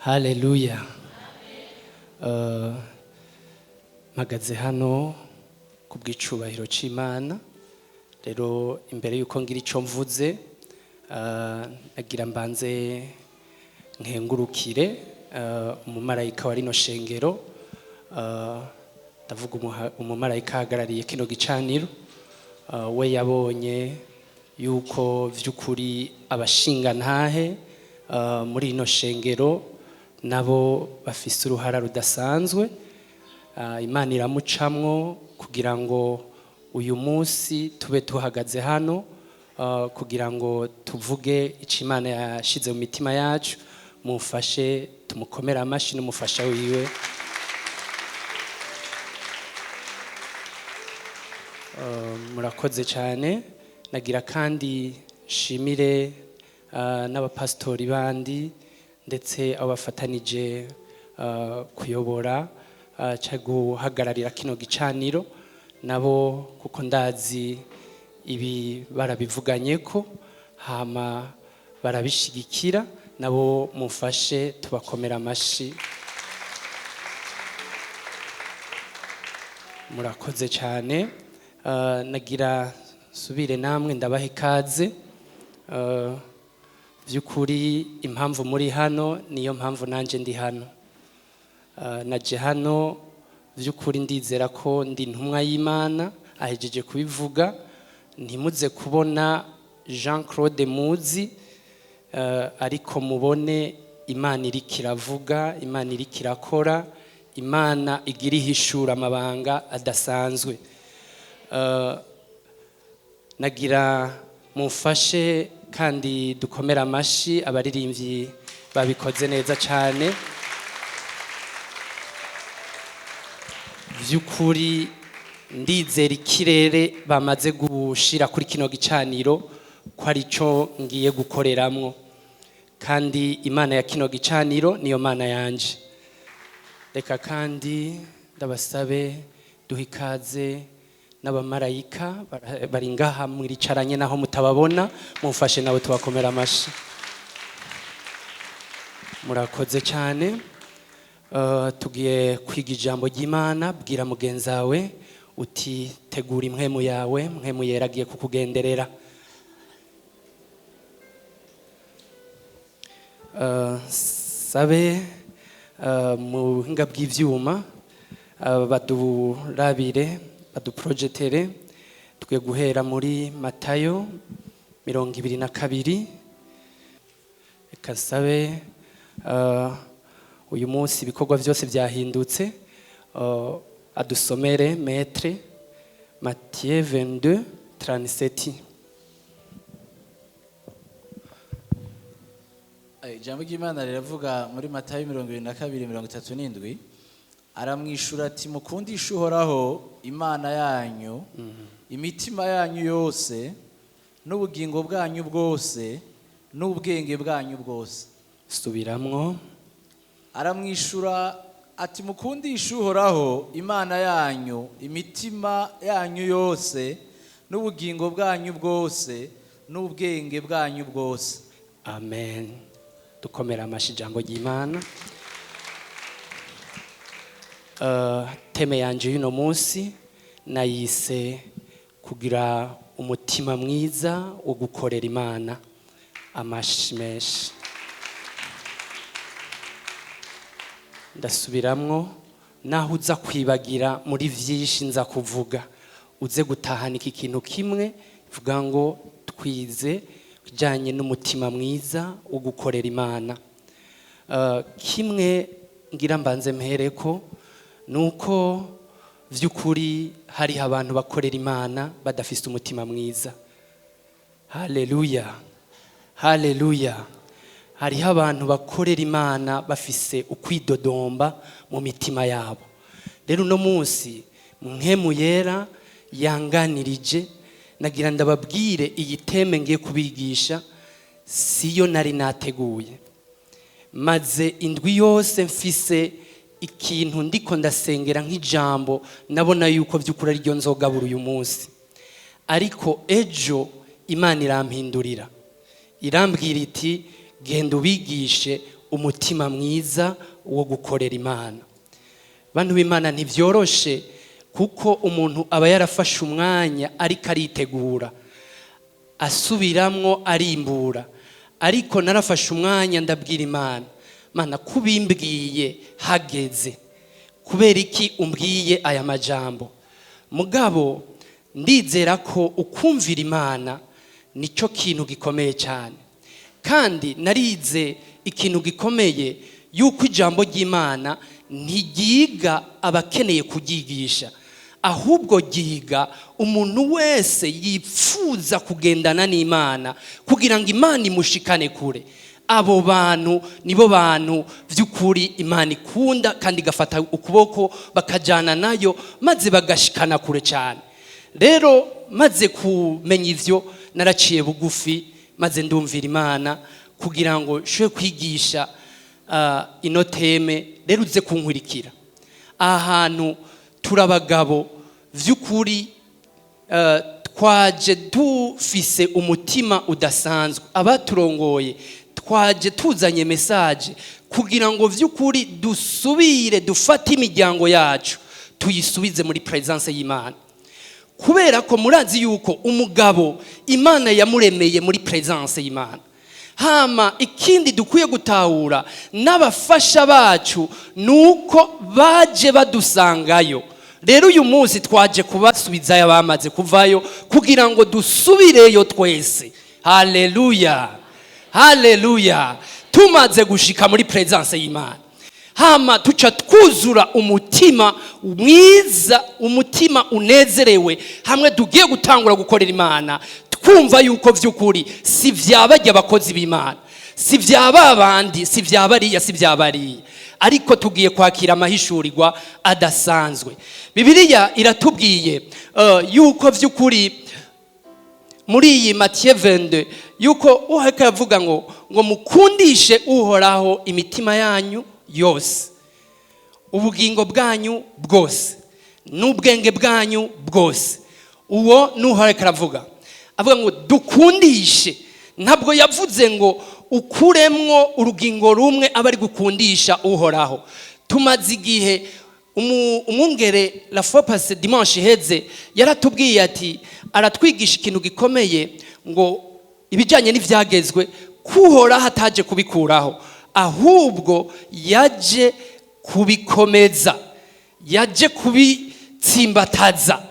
Haleluya. Mpagaze hano ku bw'icubahiro c'Imana. Rero imbere yuko ngira ico mvuze, nagira mbanze nkengurukire umumarayika wa rino shengero, ndavuga umumarayika ahagarariye kino gicaniro. We yabonye yuko vy'ukuri abashingantahe muri rino shengero nabo bafise uruhara rudasanzwe. Imana iramucamwo kugira ngo uyu munsi tube tuhagaze hano, kugira ngo tuvuge ico Imana yashize mu mitima yacu. Mufashe tumukomere amashi n'umufasha wiwe. Murakoze cyane. Nagira kandi nshimire n'abapasitori bandi, ndetse abo bafatanije kuyobora cyangwa guhagararira kino gicaniro nabo, kuko ndazi ibi barabivuganye ko hama barabishigikira. Nabo mufashe tubakomera amashi. Murakoze cyane. Nagira subire namwe ndabaha ikaze. By'ukuri impamvu muri hano niyo mpamvu nanjye ndi hano. Naje hano by'ukuri ndizera ko ndi intumwa y'Imana, ahejeje kubivuga. Ntimuze kubona Jean Claude muzi, ariko mubone Imana iriko iravuga, Imana iriko irakora, Imana igira ihishura amabanga adasanzwe. Nagira mufashe kandi dukomere amashi abaririmbyi babikoze neza cyane. By'ukuri ndizera ikirere bamaze gushira kuri kino gicaniro ko ari cyo ngiye gukoreramwo, kandi Imana ya kino gicaniro niyo Mana yanje. Reka kandi ndabasabe duhe ikaze n'abamarayika bari ngaha mwiricaranye, naho mutababona, mumfashe nabo tubakomera amashi. Murakoze cyane. Tugiye kwiga ijambo ry'Imana. Bwira mugenzi wawe uti: "Tegura impwemu yawe, mpwemu yera agiye kukugenderera." Sabe mu buhinga bw'ivyuma badurabire, baduprojetere. Tugiye guhera muri Matayo 22. Reka sabe, uyu munsi ibikorwa byose byahindutse, adusomere maître Matthieu 22 37. Ijambo ry'Imana riravuga muri Matayo 22:37: "Aramwishura ati: Mukundishe Uhoraho Imana yanyu imitima yanyu yose, n'ubugingo bwanyu bwose, n'ubwenge bwanyu bwose." Subiramwo. Aramwishura ati: "Mukundishe Uhoraho Imana yanyu imitima yanyu yose, n'ubugingo bwanyu bwose, n'ubwenge bwanyu bwose." Amen. Dukomera amashi ijambo ry'Imana. Thème yanje y'uno munsi nayise kugira umutima mwiza wo gukorera Imana. Amashi menshi. Ndasubiramwo, naho uza kwibagira muri vyinshi nza kuvuga, uze gutahana iki kintu kimwe, vuga ngo twize bijanye n'umutima mwiza wo gukorera Imana. Kimwe ngira mbanze mpereko nuko vy'ukuri hariho abantu bakorera Imana badafise umutima mwiza. Haleluya, haleluya. Hariho abantu bakorera Imana bafise ukwidodomba mu mitima yabo. Rero uno munsi mpwemu yera yanganirije, nagira ndababwire iyi thème ngiye kubigisha siyo nari nateguye. Maze indwi yose mfise ikintu ndiko ndasengera nk'ijambo, nabona yuko by'ukuri ariryo nzogabura uyu munsi, ariko ejo Imana irampindurira, irambwira iti: "Genda ubigishe Umutima mwiza wo gukorera Imana. Bantu b'Imana, ntibyoroshe, kuko umuntu aba yarafashe umwanya ariko aritegura, asubiramwo, arimbura. Ariko narafashe umwanya, ndabwira Imana: "Mana, kubimbwiye hageze, kubera iki umbwiye aya majambo?" Mugabo ndizera ko ukumvira Imana nicyo kintu gikomeye cyane. Kandi narize ikintu gikomeye, yuko ijambo ry'Imana ntiryiga abakeneye kuryigisha, ahubwo ryiga umuntu wese yipfuza kugendana n'Imana kugira ngo Imana imushikane kure. Abo bantu nibo bantu by'ukuri Imana ikunda, kandi igafata ukuboko bakajyana nayo, maze bagashikana kure cyane. Rero maze kumenya ivyo, naraciye bugufi, maze ndumvira Imana kugira ngo nshobore kwigisha ino thème. Rero uze kunkurikira. Aha hantu turi abagabo by'ukuri, twaje dufise umutima udasanzwe. Abaturongoye twaje tuzanye message kugira ngo by'ukuri dusubire dufate imiryango yacu, tuyisubize muri présence y'Imana, kubera ko murazi yuko umugabo Imana yamuremeye muri présence y'Imana. Hama ikindi dukwiye gutahura n'abafasha bacu ni uko baje badusangayo. Rero uyu munsi twaje kubasubizayo bamaze kuvayo, kugira ngo dusubireyo twese. Haleluya, haleluya! Tumaze gushika muri présence y'Imana, hama tuca twuzura umutima mwiza, umutima unezerewe, hamwe tugiye gutangura gukorera Imana, twumva yuko by'ukuri si byabajya abakozi b'Imana, si byaba bandi, si byabariya, si byabariya, ariko tugiye kwakira amahishurirwa adasanzwe. Bibiliya iratubwiye yuko by'ukuri muri iyi Matthieu 22, yuko uheka yavuga ngo mukundishe Uhoraho imitima yanyu yose, ubugingo bwanyu bwose, n'ubwenge bwanyu bwose. Uwo n'Uhoraho aravuga, avuga ngo dukundishe. Ntabwo yavuze ngo ukuremwo urugingo rumwe aba ari gukundisha Uhoraho. Tumaze igihe, umwungere la fois passée, dimanche iheze, yaratubwiye ati, aratwigisha ikintu gikomeye, ngo ibijyanye n'ibyagezwe, kuhoraho ataje kubikuraho, ahubwo yaje kubikomeza, yaje kubitsimbataza.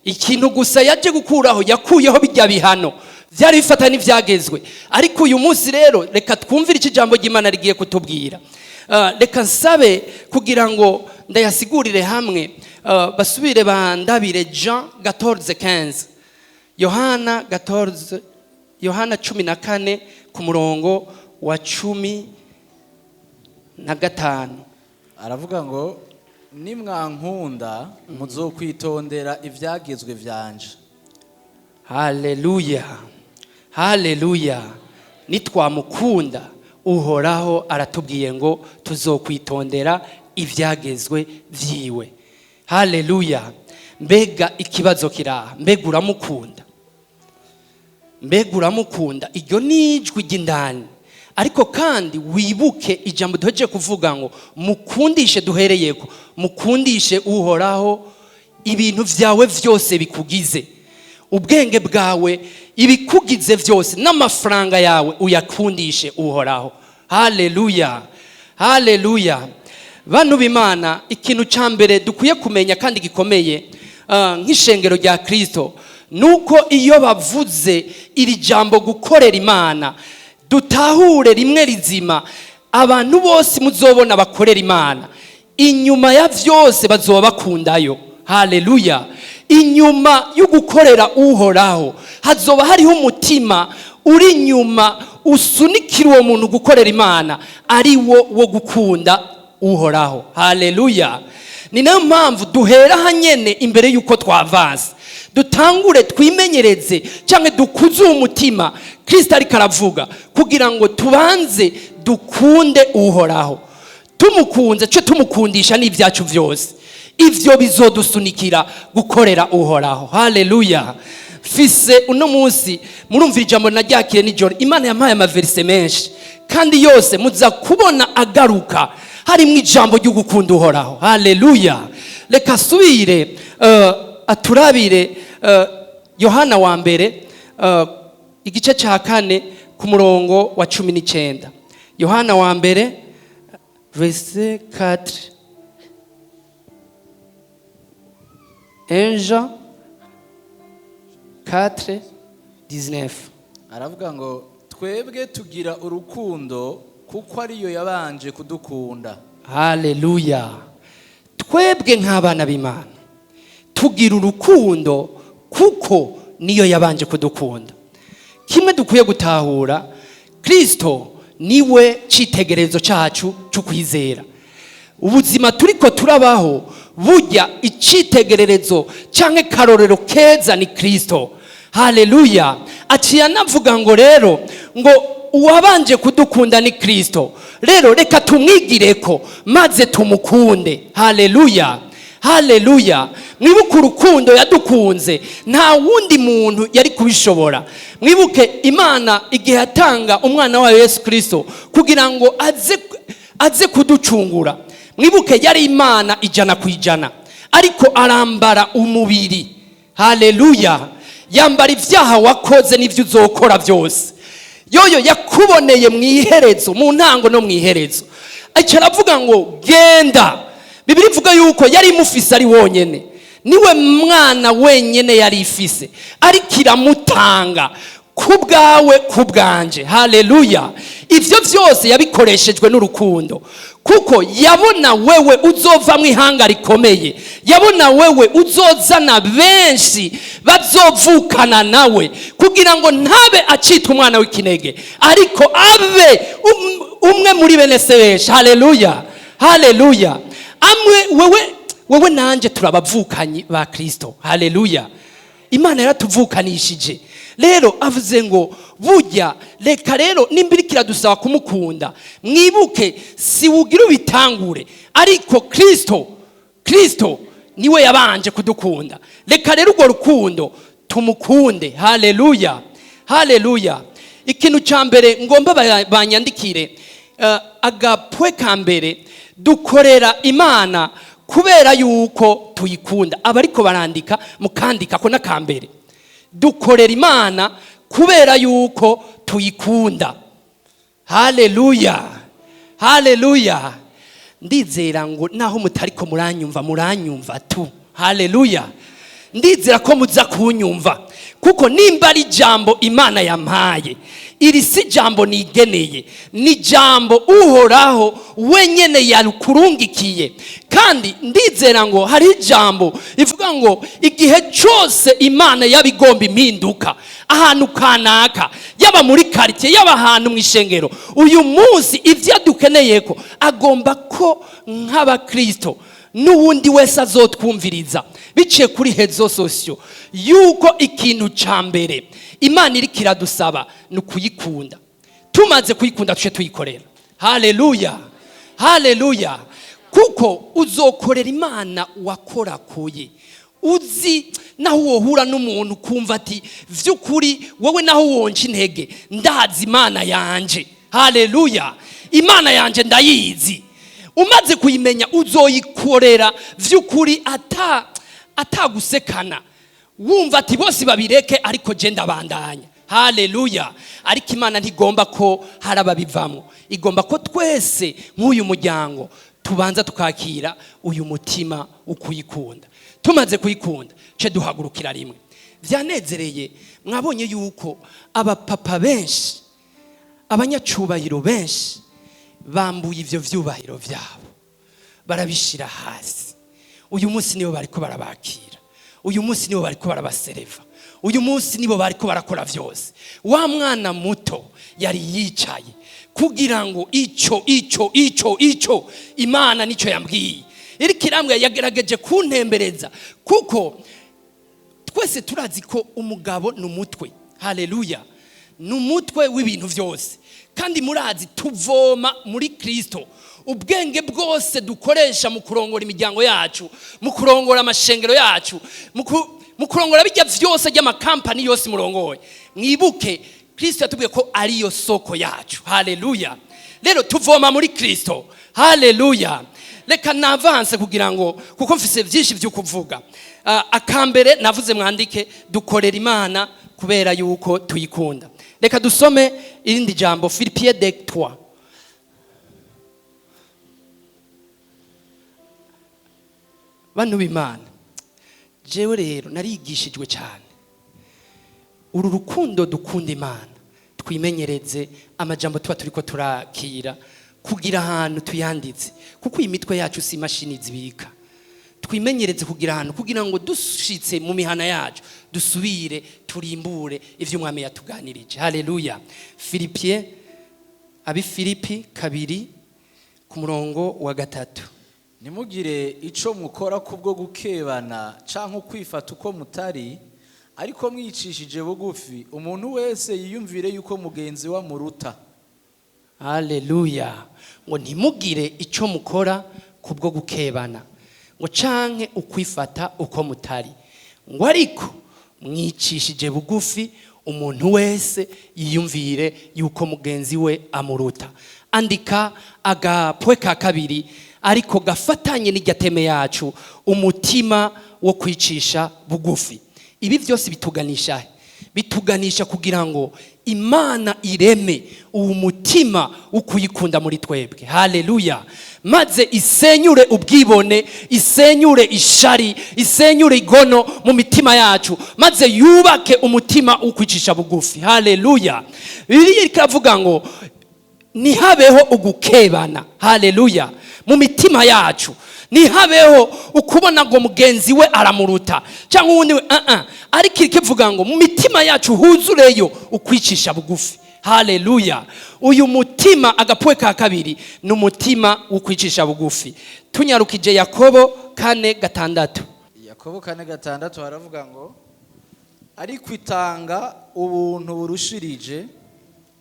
Ikintu gusa yaje gukuraho, yakuyeho bijya bihano byari bifata n'ibyagezwe. Ariko uyu munsi rero reka twumvire icyo ijambo ry'Imana rigiye kutubwira. Reka nsabe kugira ngo ndayasigurire hamwe, basubire bandabire Jean 14:15, Yohana 14, Yohana 14 ku murongo wa 15. Aravuga ngo: "Nimwankunda, muzokwitondera ibyagezwe byanje." Haleluya, haleluya! Nitwamukunda Uhoraho, aratubwiye ngo tuzokwitondera ibyagezwe byiwe. Haleluya! Mbega ikibazo kiraha: mbega uramukunda? Mbega uramukunda? Iryo ni ijwi ry'indani. Ariko kandi wibuke ijambo duhejeje kuvuga ngo mukundishe, duhereyeko mukundishe Uhoraho ibintu byawe byose bikugize, ubwenge bwawe, ibikugize byose, n'amafaranga yawe uyakundishe Uhoraho. Haleluya, haleluya! Bantu b'Imana, ikintu cya mbere dukwiye kumenya kandi gikomeye, nk'ishengero rya Kirisito, ni uko iyo bavuze iri jambo gukorera Imana, dutahure rimwe rizima: abantu bose muzobona bakorera Imana, inyuma ya byose bazoba bakundayo. Haleluya! Inyuma yo gukorera Uhoraho hazoba hariho umutima uri inyuma usunikira uwo muntu gukorera Imana, ari wo wo gukunda Uhoraho. Haleluya! Ni nayo mpamvu duhera hanyene imbere y'uko twavanze, dutangure twimenyereze cyangwa dukuze uwo mutima Kirisito ariko aravuga, kugira ngo tubanze dukunde Uhoraho. Tumukunze cyo tumukundisha n'ibyacu byose, ibyo bizodusunikira gukorera Uhoraho. Haleluya! Fise uno munsi murumvira ijambo naryakire nijoro. Imana yampaye ama versets menshi, kandi yose muza kubona agaruka harimo ijambo ryo gukunda Uhoraho. Haleluya! Reka asubire aturabire Yohana wa mbere, igice cya 4, ku murongo wa 19. Yohana wa mbere, verset 4, 1 Jean 4 19. Aravuga ngo: "Twebwe tugira urukundo kuko ariyo yabanje kudukunda." Haleluya! Twebwe nk'abana b'Imana tugira urukundo kuko niyo yabanje kudukunda. Kimwe dukwiye gutahura, Kirisito niwe cyitegererezo cyacu cyo kwizera. Ubuzima turiko turabaho, burya icyitegererezo cyangwa akarorero keza ni Kirisito. Haleluya! Aciye anavuga ngo rero ngo uwabanje kudukunda ni Kirisito, rero reka tumwigire ko maze tumukunde. Haleluya, haleluya! Mwibuke urukundo yadukunze, nta wundi muntu yari kubishobora. Mwibuke Imana igihe yatanga umwana wayo Yesu Kirisito kugira ngo aze kuducungura. Mwibuke yari Imana 100%, ariko arambara umubiri. Haleluya! Yambara ibyaha wakoze n'ibyo uzokora byose. Yoyo yakuboneye mu iherezo, mu ntango no mu iherezo. Icyo aravuga ngo genda. Bibiliya ivuga yuko yari imufise ari wonyene, niwe mwana wenyene yari ifise, ariko iramutanga ku bwawe, ku bwanje. Haleluya! Ibyo byose yabikoreshejwe n'urukundo, kuko yabona wewe uzovamo ihanga rikomeye, yabona wewe uzozana benshi bazovukana nawe, kugira ngo ntabe acitwa umwana w'ikinege, ariko abe umwe muri bene se benshi. Haleluya, haleluya! Amwe wewe nanjye turabavukanyi ba Kirisito. Haleluya! Imana yaratuvukanishije. Rero avuze ngo burya reka rero nimba iriko iradusaba kumukunda, mwibuke si ugira ubitangure, ariko Kirisito niwe yabanje kudukunda. Reka rero urwo rukundo tumukunde. Haleluya, haleluya! Ikintu cya mbere ngomba banyandikire, agapwe ka mbere: dukorera Imana kubera yuko tuyikunda. Abariko barandika mukandika ko n'akambere: dukorera Imana kubera yuko tuyikunda. Haleluya, haleluya! Ndizera ngo naho mutariko muranyumva, muranyumva tu. Haleluya! Ndizera ko muza kunyumva, kuko nimba ari ijambo Imana yampaye, iri si ijambo nigeneye, ni ijambo Uhoraho wenyine yakurungikiye. Kandi ndizera ngo hari ijambo rivuga ngo igihe cyose Imana yaba igomba impinduka ahantu kanaka, yaba muri karitsiye, yaba ahantu mu ishengero, uyu munsi ibyo dukeneye ko agomba ko nk'abakirisito n'uwundi wese azotwumviriza biciye kuri réseaux sociaux, yuko ikintu cya mbere Imana iri kiradusaba ni ukuyikunda. Tumaze kuyikunda, tuce tuyikorera. Haleluya, haleluya! Kuko uzokorera Imana wakorakoye uzi, naho wohura n'umuntu ukumva ati vy'ukuri wowe naho wonca intege, ndazi Imana yanje. Haleluya! Imana yanje ndayizi. Umaze kuyimenya, uzoyikorera vy'ukuri atagusekana, wumva ati bose babireke, ariko je ndabandanya. Haleluya! Ariko Imana ntigomba ko hari ababivamo, igomba ko twese nk'uyu muryango tubanza tukakira uyu mutima ukuyikunda. Tumaze kuyikunda, ce duhagurukira rimwe. Byanezereye, mwabonye yuko abapapa benshi, abanyacubahiro benshi bambuye ivyo vyubahiro vyabo, barabishira hasi. Uyu munsi nibo bariko barabakira, uyu munsi nibo bariko barabasereva, uyu munsi nibo bariko barakora vyose. Wa mwana muto yari yicaye kugira ngo ico Imana nicyo yambwiye, iriko irambwira, yagerageje kuntembereza, kuko twese turazi ko umugabo ni umutwe. Haleluya! Ni umutwe w'ibintu byose. Kandi murazi tuvoma muri Kirisito ubwenge bwose dukoresha mu kurongora imiryango yacu, mu kurongora amashengero yacu. Mu kurongora bijya byose by'amakampani yose murongoye, mwibuke Kristo yatubwiye ko ariyo soko yacu. Haleluya! Rero tuvoma muri Kristo. Haleluya! Reka navanse kugira ngo, kuko mfise byinshi byo kuvuga. Akambere navuze, mwandike: dukorera Imana kubera yuko tuyikunda. Reka dusome irindi jambo, Philippiens 3. Bantu b'Imana, jewe rero narigishijwe cyane uru rukundo dukunda Imana. Twimenyereze amajambo tuba turiko turakira kugira ahantu tuyanditse, kuko iyi mitwe yacu si imashini zibika. Twimenyereze kugira ahantu, kugira ngo dushitse mu mihana yacu dusubire turimbure ivyo Umwami yatuganirije. Haleluya! Philippiens, abi Filipi 2, ku murongo wa 3. Ntimugire ico mukora kubwo gukebana canke ukwifata uko mutari, ariko mwicishije bugufi, umuntu wese yiyumvire yuko mugenzi we amuruta. Haleluya! Ngo ntimugire icyo mukora kubwo gukebana, ngo canke ukwifata uko mutari, ngo ariko mwicishije bugufi, umuntu wese yiyumvire yuko mugenzi we amuruta. Andika agapwe ka kabiri, ariko gafatanye n'irya thème yacu, umutima wo kwicisha bugufi. Ibi byose bituganisha he? Bituganisha kugira ngo Imana ireme uwo mutima wo kuyikunda muri twebwe. Haleluya! Maze isenyure ubwibone, isenyure ishari, isenyure igono mu mitima yacu, maze yubake umutima wo kwicisha bugufi. Haleluya! Bibiliya ikavuga ngo ntihabeho ugukebana. Haleluya! Mu mitima yacu ntihabeho ukubona ngo mugenzi we aramuruta cyangwa uwundi we, ariko ikivuga ngo mu mitima yacu huzureyo ukwicisha bugufi. Haleluya! Uyu mutima, agapwe ka kabiri, ni umutima wo kwicisha bugufi. Tunyarukije Yakobo 4:6. Yakobo 4:6 haravuga ngo: "Ariko itanga ubuntu burushirije,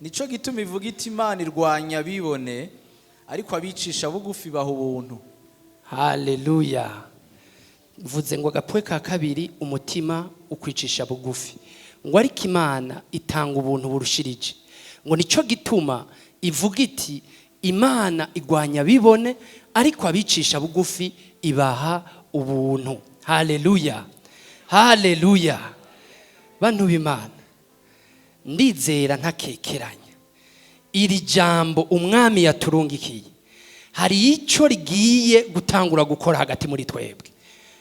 nico gituma ivuga iti: 'Imana irwanya abibone, ariko abicisha bugufi baha ubuntu.'" Haleluya! Mvuze ngo agapwe ka kabiri, umutima ukwicisha bugufi. Ngo ariko Imana itanga ubuntu burushirije, ngo nicyo gituma ivuga iti: "Imana igwanya abibone, ariko abicisha bugufi ibaha ubuntu." Haleluya, haleluya! Bantu b'Imana, ndizera ntakekeranya iri jambo Umwami yaturungikiye hari icyo rigiye gutangura gukora hagati muri twebwe.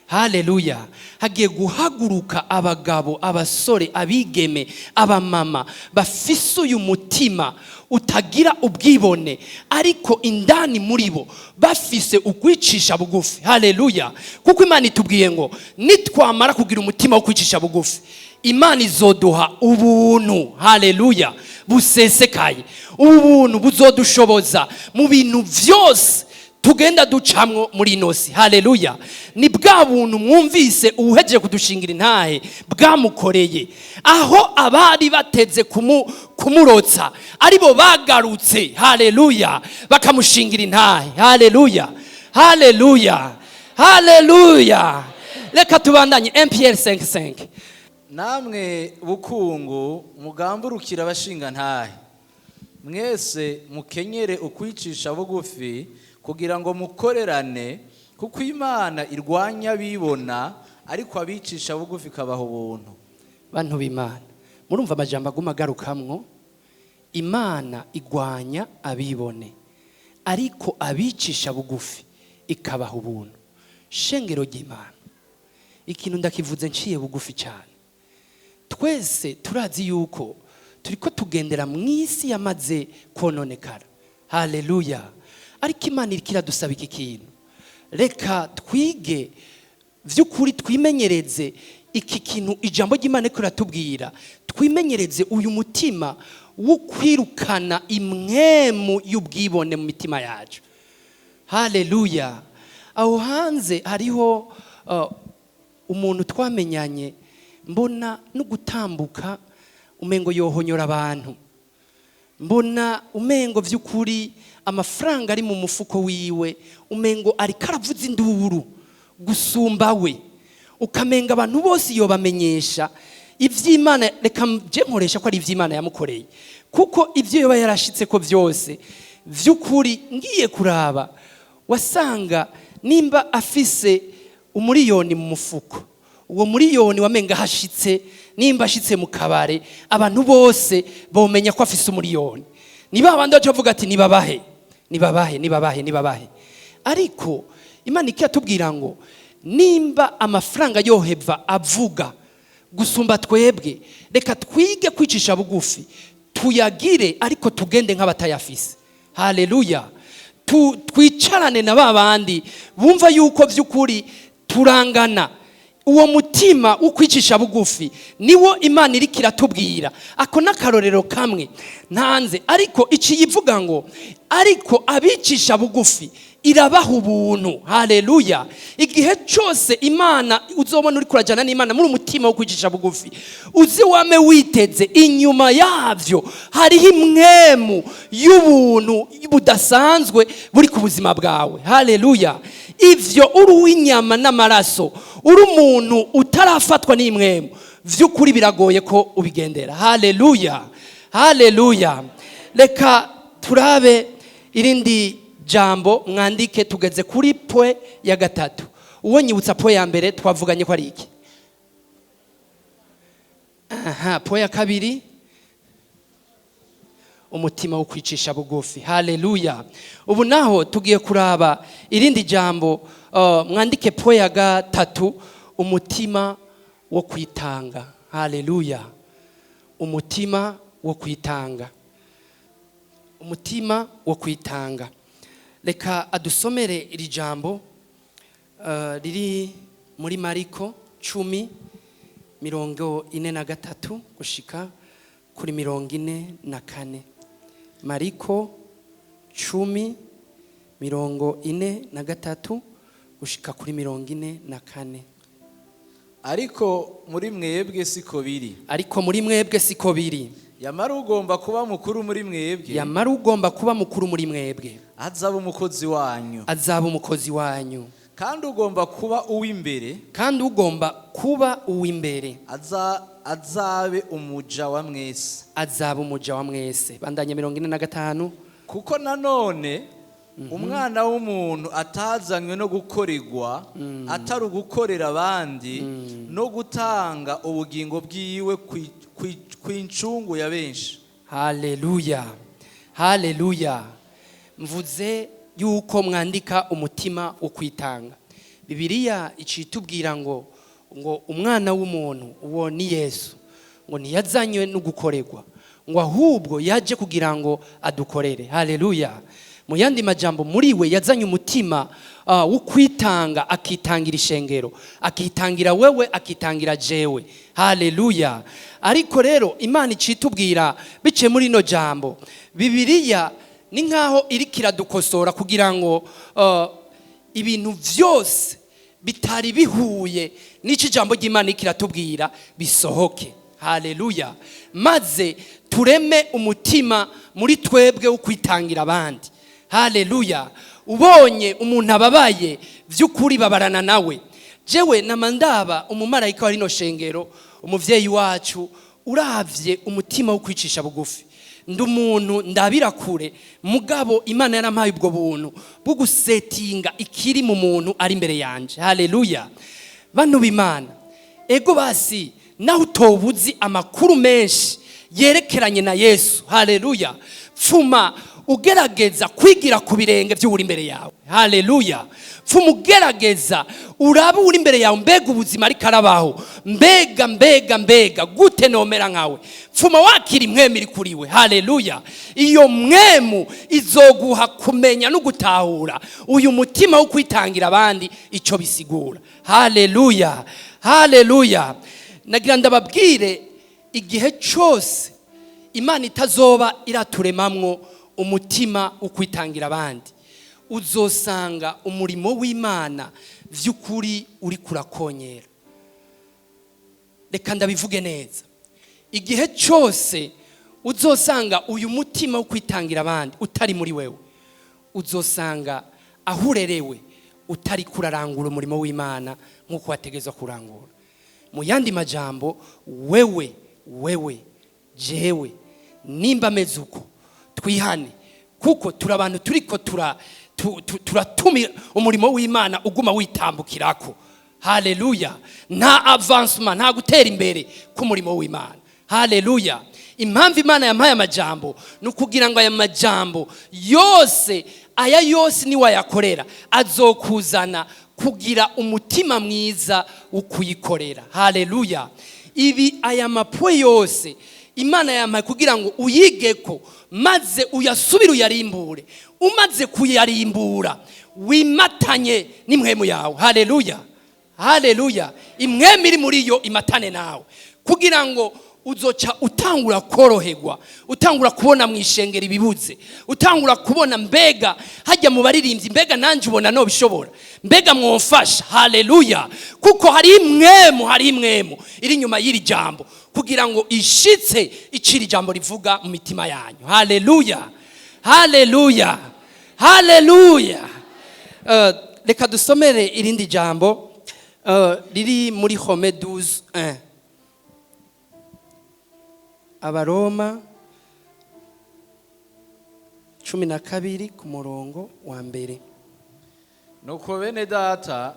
Haleluya! Hagiye guhaguruka abagabo, abasore, abigeme, abamama bafise uyu mutima utagira ubwibone, ariko indani muri bo bafise ukwicisha bugufi. Haleluya! Kuko Imana itubwiye ngo nitwamara kugira umutima wo kwicisha bugufi, Imana izoduha ubuntu, haleluya, busesekaye. Ubu buntu buzodushoboza mu bintu byose tugenda ducamwo muri ino si. Haleluya! Ni bwa buntu mwumvise uwuhejeje kudushingira intahe bwamukoreye, aho abari bateze kumurotsa aribo bagarutse, haleluya, bakamushingira intahe. Haleluya, haleluya, haleluya! Reka tubandanye, MPR 55. Namwe bukungu, mugamburukira abashingantahe. Mwese mukenyere ukwicisha bugufi, kugira ngo mukorerane, kuko Imana irwanya abibona, ariko abicisha bugufi ikabaha ubuntu. Bantu b'Imana, murumva amajambo aguma agarukamwo: Imana igwanya abibone, ariko abicisha bugufi ikabaha ubuntu. Shengero ry'Imana, ikintu ndakivuze nciye bugufi cyane. Twese turazi yuko turiko tugendera mu isi yamaze kononekara. Haleluya! Ariko Imana iriko iradusaba iki kintu: reka twige by'ukuri, twimenyereze iki kintu ijambo ry'Imana riko riratubwira, twimenyereze uyu mutima wo kwirukana imwemu y'ubwibone mu mitima yacu. Haleluya! Aho hanze hariho umuntu twamenyanye, mbona no gutambuka umengo yohonyora abantu, mbona umengo by'ukuri amafaranga ari mu mufuko wiwe, umengo ariko aravuza induru gusumba we. Ukamenga abantu bose yobamenyesha iby'Imana. Reka nje nkoresha ko ari iby'Imana yamukoreye, kuko ibyo yoba yarashitse ko byose by'ukuri ngiye kuraba, wasanga nimba afise umuriyoni mu mufuko, uwo muriyoni wamenga hashitse, nimba ashitse mu kabare, abantu bose bomenya ko afise umuriyoni. Niba abandi baca bavuga ati: "Nibabahe, nibabahe, nibabahe, nibabahe." Ariko Imana ikatubwira ngo nimba amafaranga yoheva avuga gusumba twebwe, reka twige kwicisha bugufi, tuyagire ariko tugende nk'abatayafise. Haleluya! Twicarane na ba bandi bumva yuko by'ukuri turangana. Uwo mutima wo kwicisha bugufi niwo Imana iriko iratubwira. Ako n'akarorero kamwe ntanze, ariko iciyivuga ngo ariko abicisha bugufi irabaha ubuntu. Haleluya! Igihe cyose Imana uzobona uri kurajyana n'Imana muri umutima wo kwicisha bugufi, uzi wame witeze inyuma yabyo hariho imwemu y'ubuntu budasanzwe buri ku buzima bwawe. Haleluya! Ivyo uri uw'inyama n'amaraso, uri umuntu utarafatwa n'imwemu, vy'ukuri biragoye ko ubigendera. Haleluya, haleluya! Reka turabe irindi jambo, mwandike. Tugeze kuri point ya gatatu. Uwo nyibutsa point ya mbere twavuganye ko ari iki? Aha, point ya kabiri, umutima wo kwicisha bugufi. Haleluya! Ubu naho tugiye kuraba irindi jambo. Mwandike point ya gatatu, umutima wo kwitanga. Haleluya! Umutima wo kwitanga, umutima wo kwitanga. Reka adusomere iri jambo riri muri Mariko 10:43 gushika kuri 44. Mariko 10:43 gushika kuri 44. Ariko muri mwebwe siko biri. Ariko muri mwebwe siko biri. Yamara ugomba kuba mukuru muri mwebwe, Yamara ugomba kuba mukuru muri mwebwe, azaba umukozi wanyu. azaba umukozi wanyu. Kandi ugomba kuba uw'imbere, Kandi ugomba kuba uw'imbere, azabe umuja wa mwese. azaba umuja wa mwese. Bandanye 45. Kuko nanone Umwana w'umuntu atazanywe no gukorerwa, atari ugukorera abandi no gutanga ubugingo bwiwe kw'incungu ya benshi. Haleluya, haleluya! Mvuze yuko mwandika umutima wo kwitanga. Bibiliya icitubwira ngo Umwana w'umuntu, uwo ni Yesu, ngo ntiyazanywe no gukorerwa, ngo ahubwo yaje kugira ngo adukorere. Haleluya! Mu yandi majambo, muri we yazanye umutima wo kwitanga, akitangira ishengero, akitangira wewe, akitangira jewe. Haleluya! Ariko rero Imana icitubwira biciye muri ino jambo, Bibiliya ni nkaho iriko iradukosora kugira ngo ibintu byose bitari bihuye n'icyo ijambo ry'Imana iriko iratubwira bisohoke. Haleluya! Maze tureme umutima muri twebwe wo kwitangira abandi. Haleluya! Ubonye umuntu ababaye, by'ukuri babarana nawe. Jewe namandaba umumarayika wa rino shengero, umuvyeyi wacu, uravye umutima wo kwicisha bugufi. Ndi umuntu ndabira kure, mugabo Imana yarampaye ubwo buntu bwo gusetinga ikiri mu muntu ari imbere yanje. Haleluya! Bantu b'Imana, ego basi naho utobuzi amakuru menshi yerekeranye na Yesu, haleluya, pfuma ugerageza kwigira ku birenge by'uri imbere yawe. Haleluya! Pfuma ugerageza urabe uri imbere yawe, mbega ubuzima ariko arabaho, mbega mbega mbega gute nomera nkawe? Pfuma wakira imwemu iri kuri we. Haleluya! Iyo mwemu izoguha kumenya no gutahura uyu mutima wo kwitangira abandi icyo bisigura. Haleluya, haleluya! Nagira ndababwire, igihe cyose Imana itazoba iraturemamwo umutima wo kwitangira abandi, uzosanga umurimo w'Imana by'ukuri uri kurakonyera. Reka ndabivuge neza: igihe cyose uzosanga uyu mutima wo kwitangira abandi utari muri wewe, uzosanga aho urerewe Utari kurarangura umurimo w'Imana nk'uko wategezwa kurangura. Mu yandi majambo, wewe, jewe, nimba ameze uko, twihane, kuko turi abantu turiko turatuma umurimo w'Imana uguma witambukirako. Haleluya! Nta avancement, nta gutera imbere k'umurimo w'Imana. Haleluya! Impamvu Imana yampaye amajambo ni ukugira ngo aya majambo yose, aya yose niwayakorera, azokuzana kugira umutima mwiza wo kuyikorera. Haleluya! Ibi, aya mapwe yose Imana yampaye kugira ngo uyige ko, maze uyasubire uyarimbure. Umaze kuyarimbura, wimatanye n'impwemu yawe. Haleluya, haleluya! Impwemu iri muri yo imatane nawe, kugira ngo uzoca utangura koroherwa, utangura kubona mu ishengero ibibuze, utangura kubona mbega hajya mu baririmbyi, mbega nanjye ubona nobishobora, mbega mwomfasha. Haleluya! Kuko hari impwemu iri inyuma y'iri jambo kugira ngo ishitse icira ijambo rivuga mu mitima yanyu. Haleluya, haleluya, haleluya! Reka dusomere irindi jambo riri muri Romains 12:1. Abaroma 12 ku murongo wa mbere. Nuko bene data,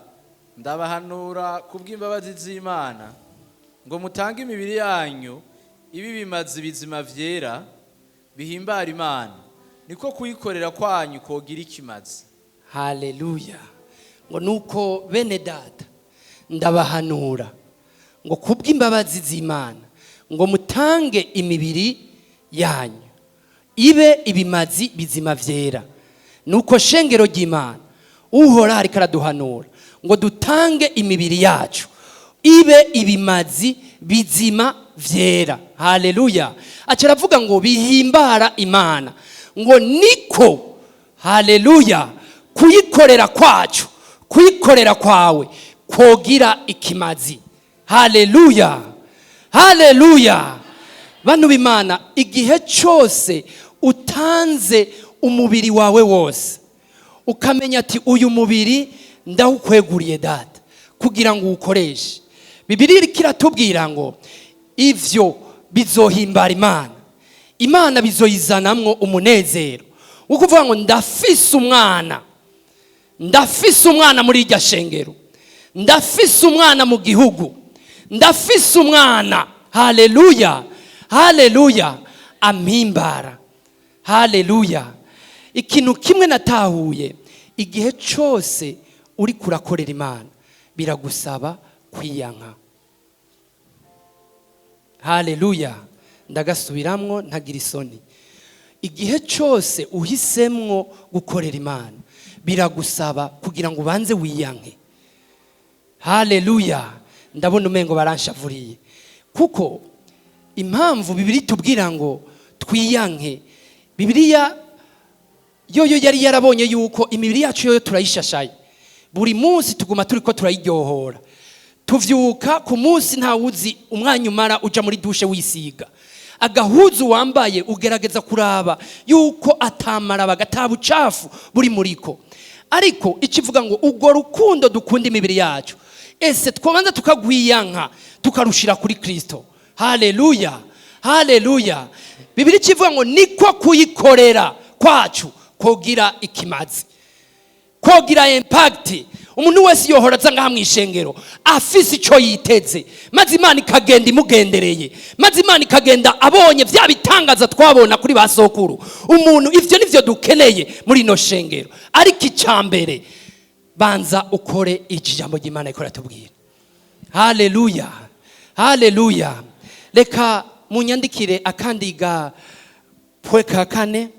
ndabahanura kubw'imbabazi z'Imana ngo mutange imibiri yanyu ibi bimaze ibizima vyera bihimbara Imana, niko kuyikorera kwanyu kogira ikimazi. Haleluya! Ngo nuko bene data, ndabahanura ngo kubw'imbabazi z'Imana ngo mutange imibiri yanyu ibe ibimazi bizima vyera. Nuko shengero ry'Imana, Uhoraho ariko araduhanura ngo dutange imibiri yacu ibe ibimazi bizima vyera. Haleluya! Aca aravuga ngo bihimbara Imana, ngo niko, haleluya, kuyikorera kwacu, kuyikorera kwawe kogira ikimazi. Haleluya, haleluya! Bantu b'Imana, igihe cyose utanze umubiri wawe wose, ukamenya ati uyu mubiri ndawukweguriye Data kugira ngo uwukoreshe, Bibiliya iriko iratubwira ngo ivyo bizohimbara Imana. Imana bizoyizanamwo umunezero wo kuvuga ngo ndafise umwana, ndafise umwana muri irya shengero, ndafise umwana mu gihugu, ndafise umwana. Haleluya, haleluya! Ampimbara. Haleluya! Ikintu kimwe natahuye, igihe cyose uri kurakorera Imana biragusaba kwiyanka. Haleluya! Ndagasubiramwo ntagira isoni: igihe cyose uhisemwo gukorera Imana biragusaba kugira ngo ubanze wiyanke. Haleluya! Ndabona umengo baranshavuriye, kuko impamvu Bibiliya itubwira ngo twiyanke, Bibiliya yoyo yari yarabonye yuko imibiri yacu yoyo turayishashaye buri munsi, tuguma turi ko turayiryohora. Tuvyuka ku munsi, ntawuzi umwanya umara uja muri douche wisiga agahuzu wambaye, ugerageza kuraba yuko atamara bagatabucafu buri muriko. Ariko ikivuga ngo urwo rukundo dukunda imibiri yacu, ese twabanza tukagwiyanka tukarushira kuri Kristo? Haleluya, haleluya! Bibiliya ikivuga ngo niko kuyikorera kwacu kogira ikimazi, kogira impact. Umuntu wese yohora aza ngaha mu ishengero afise icyo yiteze, maze Imana ikagenda imugendereye, maze Imana ikagenda abonye bya bitangaza twabona kuri ba sokuru. Umuntu, ivyo nivyo dukeneye muri ino shengero. Ariko icya mbere, banza ukore iki jambo ry'Imana riko ratubwira. Haleluya, haleluya! Reka munyandikire akandi ga point ka kane,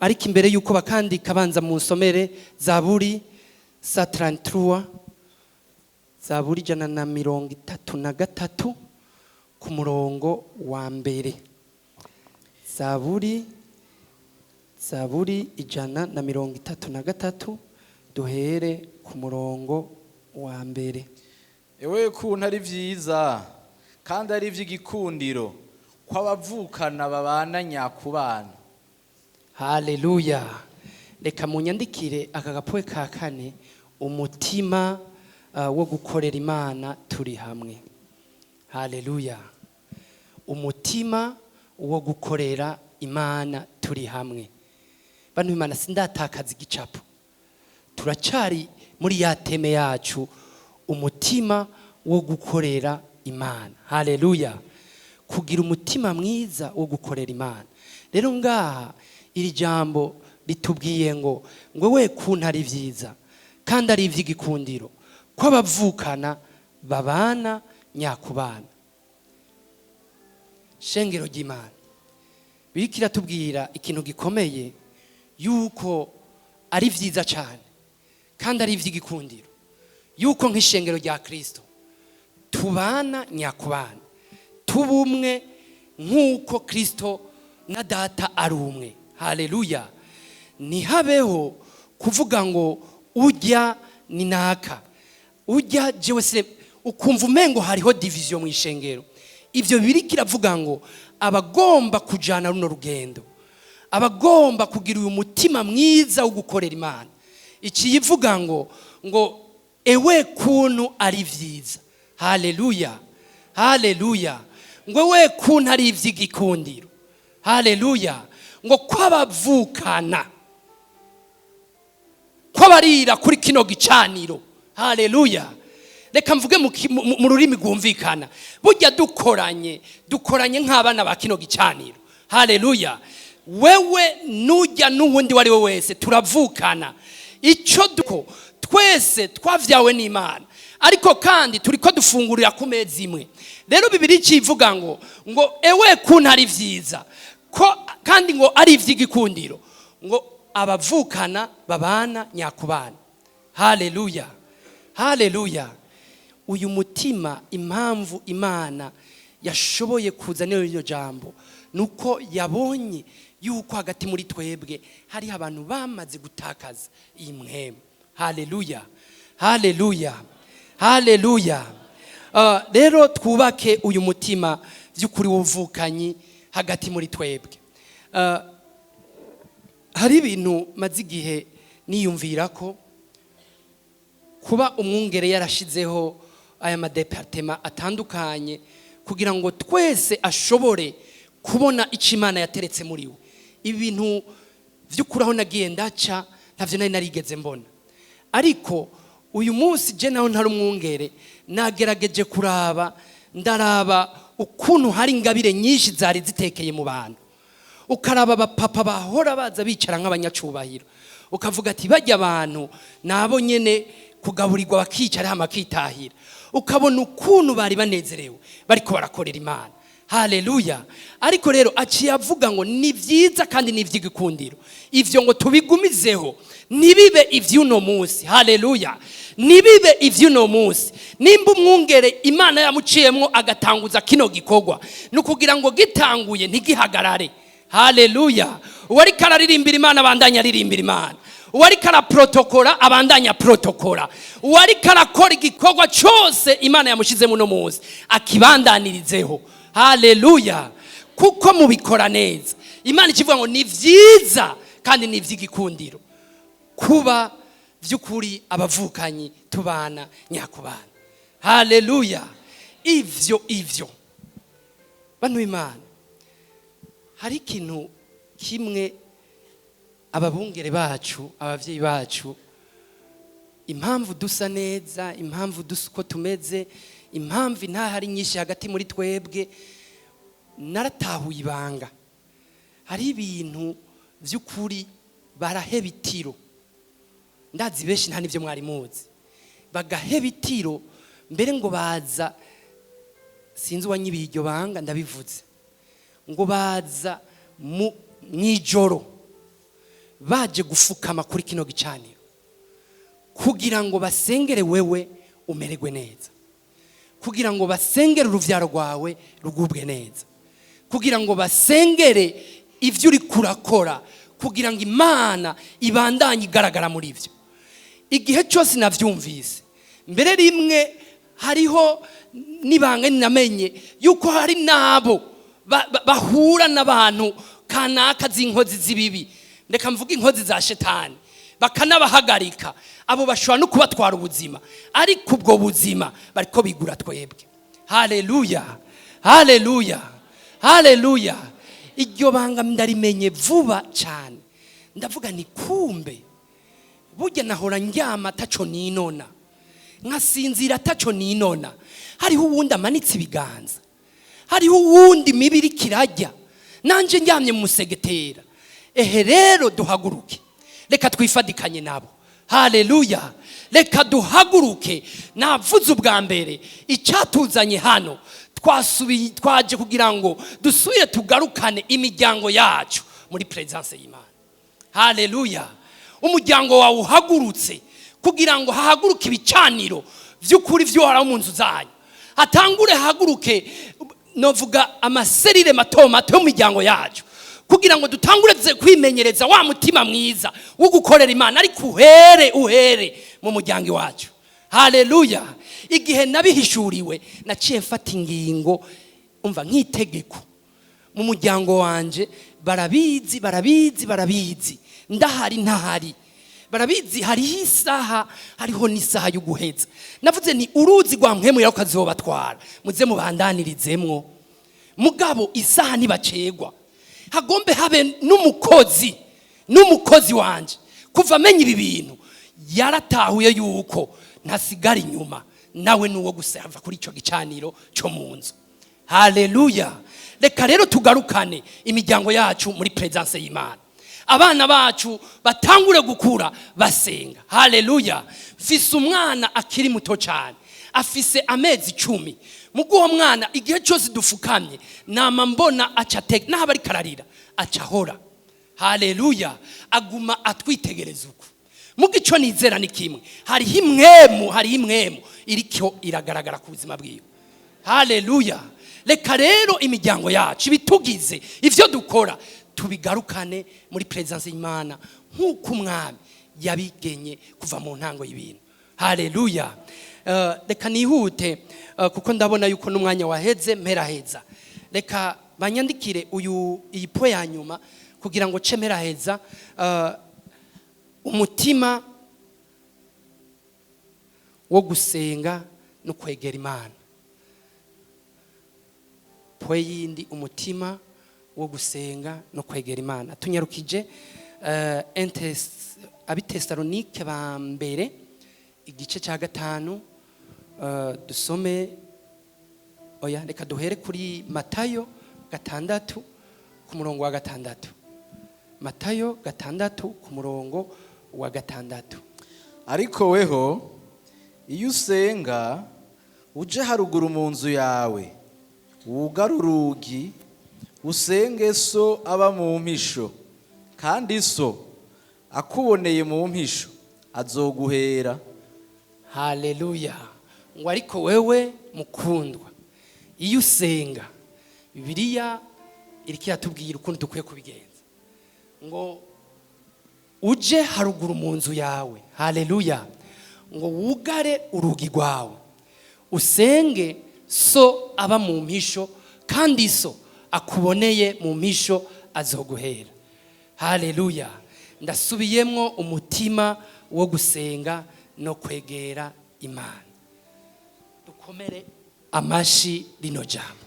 ariko imbere y'uko bakandika, banza munsomere Zaburi 133, Zaburi 133 ku murongo wa mbere. Zaburi 133, duhere ku murongo wa mbere. Ewe kuntu ari vyiza kandi ari ivy'igikundiro ko abavukana babana nyakubana! Haleluya! Reka. Reka munyandikire aka gapoe ka kane: umutima wo gukorera Imana turi hamwe. Haleluya! Umutima wo gukorera Imana turi hamwe. Bantu Imana, sindatakaza igicapo, turacari muri ya thème yacu, umutima wo gukorera Imana. Haleluya! Kugira umutima mwiza wo gukorera Imana. Rero ngaha iri jambo ritubwiye ngo we kuntu ari byiza kandi ari iby'igikundiro ko abavukana babana nyakubana. Shengero ry'Imana, biriko iratubwira ikintu gikomeye, yuko ari byiza cyane kandi ari iby'igikundiro yuko nk'ishengero rya Kirisito tubana nyakubana, tuba umwe nk'uko Kirisito na Data ari umwe. Haleluya! Ntihabeho kuvuga ngo ujya ni naka, ujya jewe se, ukumva umengo hariho division mu ishengero. Ibyo biri kiravuga ngo abagomba kujana runo rugendo, abagomba kugira uyu mutima mwiza wo gukorera Imana, ikiyivuga ngo ewe kuntu ari byiza. Haleluya, haleluya! Ngo we kuntu ari iby'igikundiro. Haleluya! Ngo kw'abavukana, kw'abarira kuri kino gicaniro. Haleluya! Reka mvuge mu rurimi rwumvikana. Burya dukoranye, dukoranye nk'abana ba kino gicaniro. Haleluya! Wewe nujya n'uwundi uwo ari we wese turavukana. Icyo duko twese twavyawe n'Imana, ariko kandi turi ko dufungurira ku meza imwe. Rero Bibiri ikivuga ngo ewe kuntu ari vyiza ko kandi ngo ari ivy'igikundiro ngo abavukana babana nyakubana. Haleluya, haleluya! Uyu mutima, impamvu Imana yashoboye kuzana iryo jambo nuko yabonye yuko hagati muri twebwe hariho abantu bamaze gutakaza iyi mpwemu. Haleluya, haleluya, haleluya! Rero twubake uyu mutima by'ukuri w'ubuvukanyi hagati muri twebwe. Hari ibintu maze igihe niyumvira ko kuba umwungere yarashizeho aya ma départements atandukanye kugira ngo twese ashobore kubona icyo Imana yateretse muri we. Ibintu by'ukuri aho nagiye ndaca ntavyo nari narigeze mbona, ariko uyu munsi je naho ntari umwungere, nagerageje kuraba, ndaraba ukuntu hari ingabire nyinshi zari zitekeye mu bantu. Ukaraba abapapa bahora baza bicara nk'abanyacubahiro, ukavuga ati bajya abantu nabo nyene kugaburirwa bakicara hama bakitahira. Ukabona ukuntu bari banezerewe bariko barakorera Imana. Haleluya! Ariko rero aciye avuga ngo ni byiza kandi ni iby'igikundiro ivyo ngo tubigumizeho, ntibibe ivy'uno munsi. Haleluya! Ntibibe ivy'uno munsi. Nimba umwungere Imana yamuciyemwo agatanguza kino gikorwa, ni ukugira ngo gitanguye ntigihagarare. Haleluya! Uwariko araririmbira Imana abandanya aririmbira Imana, uwariko araprotokora abandanya protokora, uwariko arakora igikorwa cyose Imana yamushyizemo uno munsi akibandanirizeho. Haleluya! Kuko mubikora neza. Imana ikivuga ngo ni byiza kandi ni iby'igikundiro kuba by'ukuri abavukanyi tubana nyakubana. Haleluya! Ivyo bantu b'Imana, hari ikintu kimwe ababungere bacu, abavyeyi bacu, impamvu dusa neza, impamvu dusa uko tumeze, impamvu intahari nyinshi hagati muri twebwe, naratahuye ibanga. Hari ibintu by'ukuri baraheba itiro. Ndazi benshi nta n'ibyo mwari muzi, bagaheba itiro mbere ngo baza, sinzi uwanyibiye iryo banga, ndabivuze, ngo baza mu ijoro baje gufukama kuri kino gicaniro kugira ngo basengere wewe umererwe neza, kugira ngo basengere urubyaro rwawe rugubwe neza, kugira ngo basengere ibyo uri kurakora, kugira ngo Imana ibandanye igaragara muri byo. Igihe cyose nabyumvise mbere rimwe, hariho n'ibanga namenye yuko hari n'abo bahura n'abantu kanaka z'inkozi z'ibibi. Reka mvuge inkozi za shetani, bakanabahagarika. Abo bashobora no kubatwara ubuzima, ariko ubwo buzima bariko bigura twebwe. Haleluya, haleluya, haleluya! Iryo banga ndarimenye vuba cyane. Ndavuga ni kumbe burya nahora ndyama ataco ninona, nkasinzira ataco ninona. Hariho uwundi amanitse ibiganza, hariho uwundi mibiri kirajya, nanje ndyamye mu musegetera. Ehe rero duhaguruke, reka twifadikanye nabo. Haleluya! Reka duhaguruke. Navuze ubwa mbere icyatuzanye hano, twasubiye twaje kugira ngo dusubire tugarukane imiryango yacu muri présence y'Imana. Haleluya! Umuryango wawe uhagurutse kugira ngo hahaguruke ibicaniro by'ukuri by'Uhoraho mu nzu zanyu, hatangure hahaguruke, novuga ama cellules mato mato yo mu miryango yacu, kugira ngo dutangure kwimenyereza wa mutima mwiza wo gukorera Imana, ariko uhere mu muryango iwacu. Haleluya! Igihe nabihishuriwe, naciye mfata ingingo, umva, nk'itegeko mu muryango wanje. Barabizi, barabizi, barabizi. Ndahari, ntahari, barabizi. Hariho isaha, hariho n'isaha yo guheza. Navuze ni uruzi rwa mpwemu kazobatwara, muze mubandanirizemwo, mugabo isaha ntibacegwa. Hagombe habe n'umukozi wanje. Kuva amenya ibi bintu, yaratahuye yuko ntasigara inyuma, nawe nuwo gusava kuri icyo gicaniro cyo mu nzu. Haleluya! Reka rero tugarukane imiryango yacu muri présence y'Imana, abana bacu batangure gukura basenga. Haleluya! Mfise umwana akiri muto cyane, afise amezi 10. Mugo uwo mwana, igihe cyose dufukamye, nama mbona aca atega, n'aho ariko ararira aca ahora. Haleluya! Aguma atwitegereza uko. Mugo icyo nizera ni kimwe: hariho imwemu iriko iragaragara ku buzima bwiwe. Haleluya! Reka rero imiryango yacu, ibitugize, ibyo dukora, tubigarukane muri présence y'Imana nk'uko Umwami yabigenye kuva mu ntango y'ibintu. Haleluya! Reka nihute, kuko ndabona yuko n'umwanya waheze. Mperaheza, reka banyandikire uyu iyi point ya nyuma kugira ngo ce mperaheza. Umutima wo gusenga no kwegera Imana. Point yindi, umutima wo gusenga no kwegera Imana. Tunyarukije Abitesalonike ba mbere, igice cya 5, dusome. Oya, reka duhere kuri Matayo 6 ku murongo wa 6. Matayo 6 ku murongo wa 6. Ariko weho, iyo usenga, uje haruguru mu nzu yawe, wugare urugi, usenge So aba mu mpisho, kandi So akuboneye mu mpisho azoguhera. Haleluya! Ngo ariko wewe mukundwa, iyo usenga, Bibiliya iriko iratubwira ukuntu dukwiye kubigenza, ngo uje haruguru mu nzu yawe, haleluya, ngo wugare urugi rwawe, usenge So aba mu mpisho, kandi So akuboneye mu mpisho azoguhera. Haleluya! Ndasubiyemwo: umutima wo gusenga no kwegera Imana. Dukomere amashi rino jambo.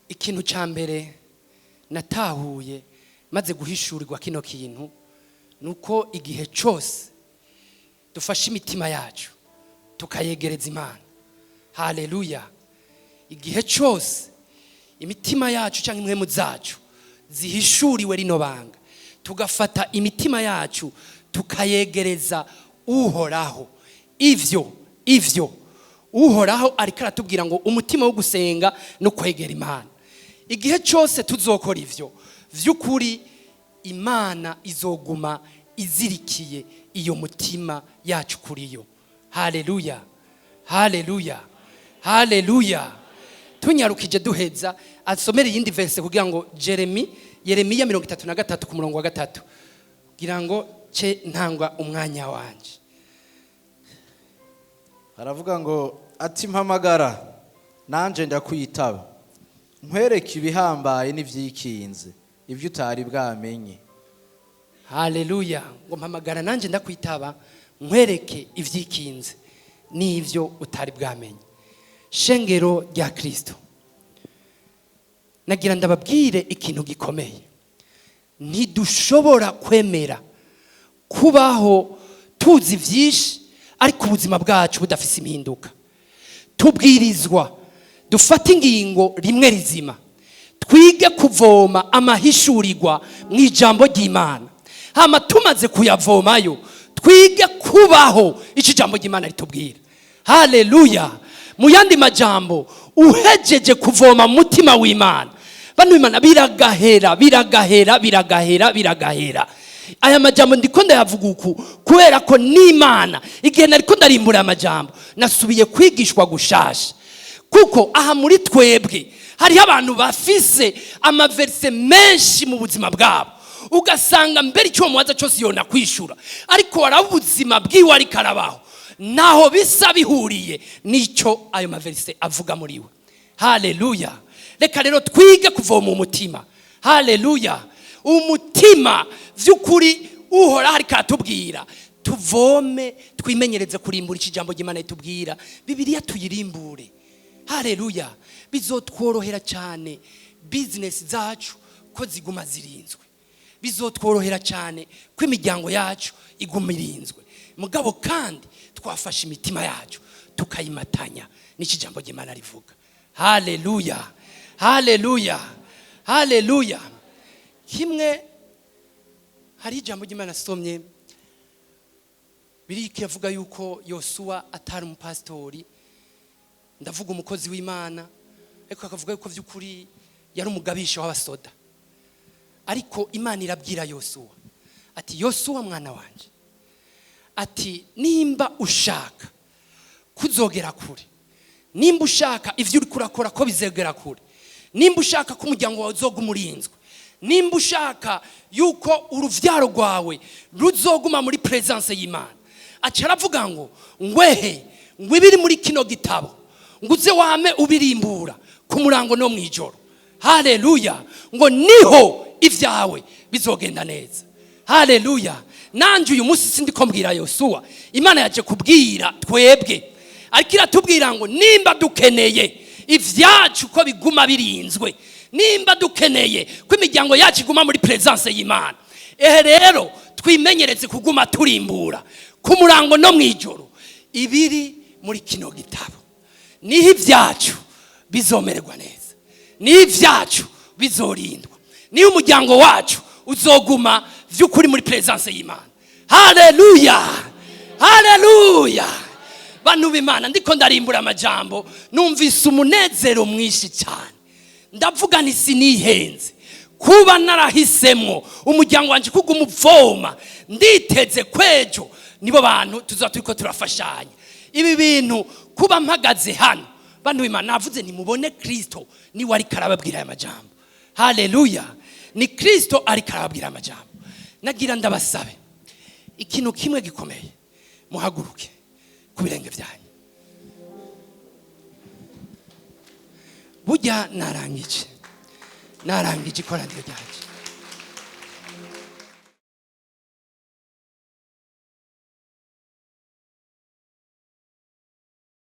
Ikintu cya mbere natahuye maze guhishurirwa kino kintu ni uko igihe cyose dufashe imitima yacu tukayegereza Imana, haleluya, igihe cyose imitima yacu cyangwa impwemu zacu zihishuriwe rino banga, tugafata imitima yacu tukayegereza Uhoraho, ivyo Uhoraho ariko aratubwira ngo umutima wo gusenga no kwegera Imana, igihe cyose tuzokora ivyo, vy'ukuri Imana izoguma izirikiye iyo mutima yacu kuri yo. Haleluya, haleluya, haleluya! Tunyarukije duheza, asomere iyindi verset kugira ngo Yeremiya 33 ku murongo wa 3, kugira ngo ce ntangwa umwanya wanje. Haravuga ngo ati: "Mpamagara, nanje ndakwitaba." Nkwereke ibihambaye n'ivyikinze, ibyo utari bwamenye. Haleluya! Ngo mpamagara nanjye ndakwitaba, nkwereke ibyikinze n'ibyo utari bwamenye. Shengero rya Kirisito, nagira ndababwire ikintu gikomeye. Ntidushobora kwemera kubaho tuzi byinshi ariko ubuzima bwacu budafise impinduka. Tubwirizwa dufate ingingo rimwe rizima, twige kuvoma amahishurirwa mu ijambo ry'Imana. Hama tumaze kuyavomayo, twige kubaho icyo ijambo ry'Imana ritubwira. Haleluya! Mu yandi majambo, uhejeje kuvoma mu mutima w'Imana, bano Imana, biragahera, biragahera, biragahera, biragahera. Aya majambo ndiko ndayavuga uku kubera ko n'Imana, igihe nariko ndarimbura aya majambo, nasubiye kwigishwa gushasha, kuko aha muri twebwe hariho abantu bafise ama versets menshi mu buzima bwabo, ugasanga mbere icyo mubaza cyose yona kwishura, ariko waraba ubuzima bwiwe ariko arabaho, naho bisa bihuriye n'icyo ayo ma versets avuga muri we. Haleluya! Reka rero twige kuvoma umutima. Haleluya! Umutima by'ukuri Uhoraho ariko aratubwira tuvome, twimenyereze kurimbura iki jambo ry'Imana ritubwira. Bibiliya tuyirimbure. Haleluya! Bizotworohera cyane bizinesi zacu ko ziguma zirinzwe, bizotworohera cyane ko imiryango yacu iguma irinzwe. Mugabo kandi twafashe imitima yacu tukayimatanya n'iki jambo ry'Imana rivuga. Haleluya, haleluya, haleluya! Kimwe, hari ijambo ry'Imana asomye birike avuga yuko Yosuwa atari umupasitori, ndavuga umukozi w'Imana, ariko akavuga yuko by'ukuri yari umugabisha w'abasoda. Ariko Imana irabwira Yosuwa ati: "Yosuwa mwana wanjye," ati, "nimba ushaka kuzogera kure, nimba ushaka ibyo uri kurakora ko bizegera kure, nimba ushaka ko umuryango wawe uzoguma urinzwe, nimba ushaka yuko urubyaro rwawe ruzoguma muri présence y'Imana," aca aravuga ngo ngwehe, ngo ibiri muri kino gitabo, ngo uze wame ubirimbura ku murango no mu ijoro. Haleluya! Ngo niho ibyawe bizogenda neza. Haleluya! Nanjye uyu munsi sindi ko mbwira Yosuwa, Imana yaje kubwira twebwe, ariko iratubwira ngo nimba dukeneye ibyacu ko biguma birinzwe, nimba dukeneye ko imiryango yacu iguma muri présence y'Imana, ehe rero twimenyereze kuguma turimbura ku murango no mu ijoro ibiri muri kino gitabo, niho ibyacu bizomererwa neza, niho ibyacu bizorindwa, niho umuryango wacu uzoguma by'ukuri muri présence y'Imana. Haleluya, haleluya! Bantu b'Imana, ndiko ndarimbura amajambo, numvise umunezero mwinshi cyane. Ndavuga nti sinihenze kuba narahisemwo umuryango wanjye kuguma uvoma. Nditeze kwejo nibo bantu tuzaba turiko turafashanya ibi bintu. Kuba mpagaze hano, bantu b'Imana, navuze ntimubone, Kristo niwe ariko arababwira aya majambo. Haleluya! Ni Kristo ariko arababwira amajambo. Nagira ndabasabe ikintu kimwe gikomeye: muhaguruke ku birenge byanyu. Burya narangije ikoraniro ryacu.